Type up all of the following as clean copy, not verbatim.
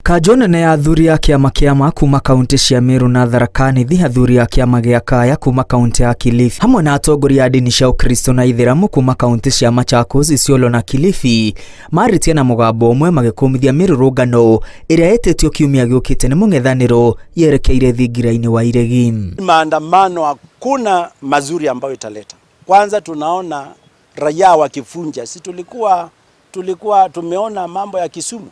Kanjo nene ya athuri a kĩama kĩa kuma kaunti cia Meru na Tharaka Nithi, athuri a kĩama gĩa Kaya kuma kaunti ya Kilifi, hamwe na atongoria a ndini cia Ũkristo na Ithĩramu kuma kaunti cia Machakos, Isiolo na Kilifi, marĩtie na mũgambo ũmwe magĩkũmithia mĩrũrũngano ĩrĩa ĩtĩtio kiumia gĩũkĩte nĩ mũng'ethanĩro yerekeire thingira-inĩ wa Iregi. Maandamano hakuna mazuri ambayo italeta. Kwanza tunaona raia wakivunja, si tulikuwa tumeona mambo ya Kisumu,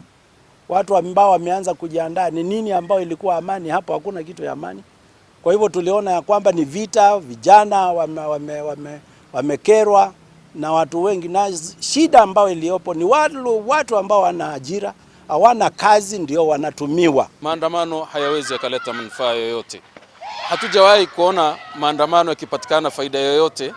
watu ambao wameanza kujiandaa. Ni nini ambayo ilikuwa amani hapo? Hakuna kitu ya amani. Kwa hivyo tuliona ya kwamba ni vita, vijana wamekerwa na watu wengi, na shida ambayo iliyopo ni watu ambao wana ajira hawana kazi, ndio wanatumiwa. Maandamano hayawezi yakaleta manufaa yoyote. Hatujawahi kuona maandamano yakipatikana faida yoyote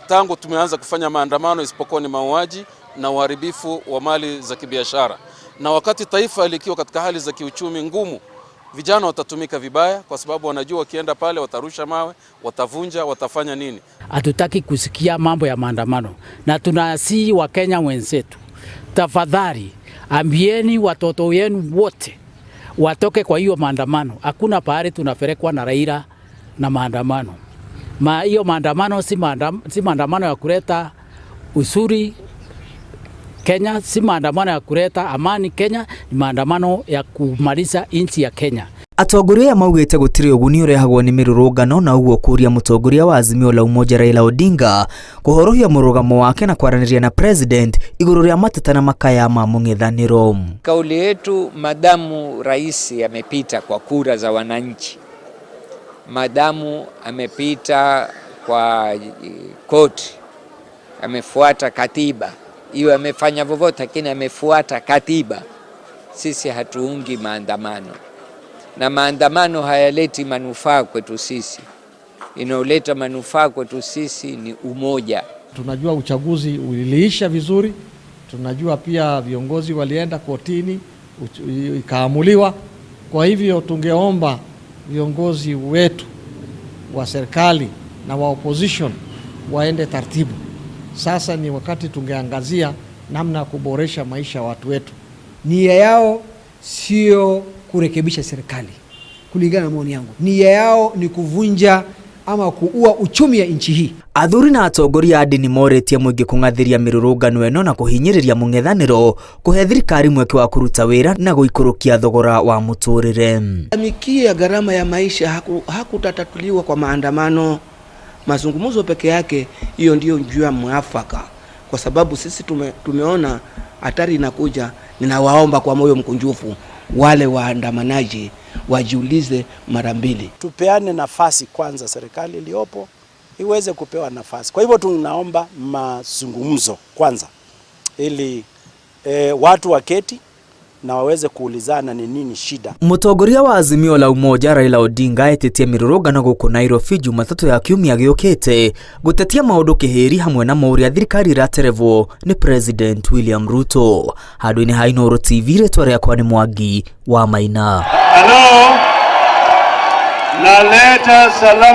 tangu tumeanza kufanya maandamano, isipokuwa ni mauaji na uharibifu wa mali za kibiashara. Na wakati taifa likiwa katika hali za kiuchumi ngumu, vijana watatumika vibaya, kwa sababu wanajua wakienda pale watarusha mawe, watavunja, watafanya nini. Hatutaki kusikia mambo ya maandamano, na tunasihi Wakenya wenzetu, tafadhali ambieni watoto wenu wote watoke kwa hiyo maandamano. Hakuna pahali tunapelekwa na Raila na maandamano. Hiyo maandamano si maandamano ya kuleta uzuri Kenya, si maandamano ya kuleta amani Kenya, ni maandamano ya kumaliza nchi ya Kenya. Atongoria aya maugĩte gũtirĩ ũguni ũrehagwo nĩ mĩrũrũngano na ũguo kũria mũtongoria wa Azimio la Umoja Raila Odinga kũhorohia mũrũgamo wake na kwaranĩria na president igũrũ rĩa mateta na makaya ma mũng'ethanĩro. Kauli yetu, madamu rais amepita kwa kura za wananchi, madamu amepita kwa koti, amefuata katiba, iwe amefanya vyovyote, lakini amefuata katiba, sisi hatuungi maandamano, na maandamano hayaleti manufaa kwetu sisi. Inayoleta manufaa kwetu sisi ni umoja. Tunajua uchaguzi uliisha vizuri, tunajua pia viongozi walienda kotini ikaamuliwa. Kwa hivyo tungeomba viongozi wetu wa serikali na wa opposition waende taratibu. Sasa ni wakati tungeangazia namna ya kuboresha maisha ya watu wetu. Nia yao sio kurekebisha serikali, kulingana na maoni yangu, nia yao ni kuvunja ama kuua uchumi ya nchi hii. Athuri na atongoria a ndini morĩtie mũingĩ kũng'athĩria mĩrũrũngano ĩno na kũhinyĩrĩria mũng'ethanĩro kũhe thirikari mweke wa kũruta wĩra na gũikũrũkia thogora wa mũtũrĩre. Mikia gharama ya maisha hakutatatuliwa kwa maandamano, mazungumzo peke yake, hiyo ndiyo njia mwafaka, kwa sababu sisi tumeona hatari inakuja. Ninawaomba kwa moyo mkunjufu wale waandamanaji wajiulize mara mbili. Tupeane nafasi kwanza, serikali iliyopo iweze kupewa nafasi. Kwa hivyo tunaomba mazungumzo kwanza, ili watu waketi na waweze kuulizana ni nini shida. Mũtongoria wa Azimio la Umoja Raila Odinga etĩtie mĩrũrũngano gũkũ Nairobi Jumatatũ ya kiumia gĩũkĩte gũtetia maũndũ kĩhĩri hamwe na ũrĩa thirikari ĩraterevwo nĩ President William Ruto. Handũ-inĩ ha Inooro TV, rĩtwa rĩakwa nĩ Mwangi wa Maina. Hello, naleta salamu.